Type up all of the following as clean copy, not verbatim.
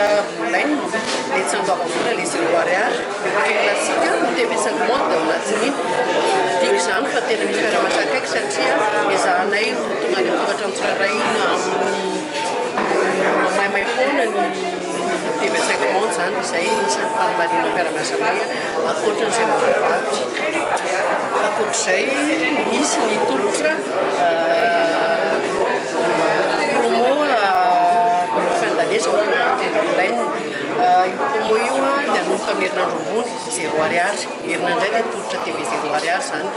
tolotra Blue Line, ilay tsy andoavam-bola, ilay zéro ariary, ny bouquet classique, ny TV 5 monde ao anatin'iny. Midika izany fa tena misy mpiara-miasa akaiky satria ezahanay ho tonga any amin'ny tokantrano tsirairay amin'ny maimaim-poana ny TV 5 monde izany, izay isan'ny fahamarinan'ny mpiara-miasa anay ankoatra an'izay mahavavy. Ankoatr'izay, misy ny tolotra promo fin d'année izao Blue Line. Io promo io dia hanomboka amin'ny herinandro ambony, zéro ariary. Herinandro indray dia tolotra TV zéro ariary izany.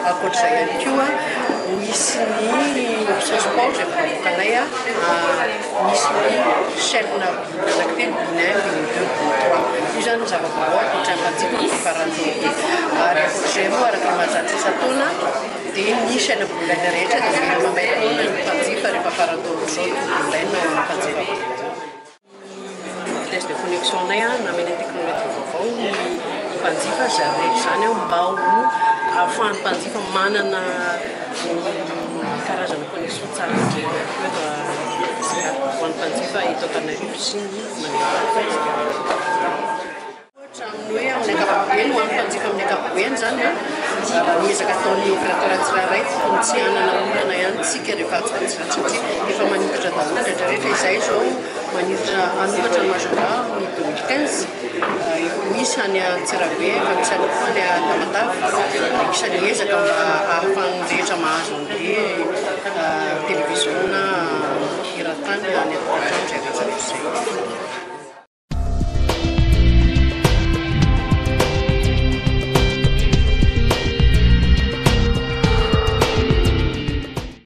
Ankoatr'izay ihany koa, misy ny option sport izay efa navoakanay, misy ny chaîne anankitelo, Bein 1, Bein 2, Bein 3. Io izany ny zava-baovao atolotra ny mpanjifa amin'ity faran'ny taona ity. Ary ankoatr'izay moa, araka ny mahazatra isan-taona, dia ny chaîne Blue Line rehetra dia omena maimaim-poana ny mpanjifa rehefa faran'ny taona ohatr'izao, Blue Line ho an'ny mpanjifa. Vitesse de connexion nay namena teknolojia vaovao ny mpanjifa izany rehetra izany mba ho ahafahan'ny mpanjifa manana karazana connexion tsara indrindra ihany koa eto Madagasikara ho an'ny mpanjifa eto Antananarivo sy ny manerana an'i Madagasikara. Ohatra amin'ny hoe amin'ny ankapobeny, ho an'ny mpanjifa amin'ny ankapobeny izany an, raha ny ezaka ataon'ny opérateur tsirairay tokony tsy hanana olana ihany isika rehefa atsy ho atsy izany satria efa manitatra daholo ny rehetra rehetra, izahay izao manitatra hanokatra ny Majunga amin'ny 2015, efa misy any Antsirabe, efa misy any koa any Tamatave, isan'ny ezaka mba ahafahan'ny rehetra mahazo an'ilay televiziona eran-tany any an-tokantrano izay rehetra rehetra izay.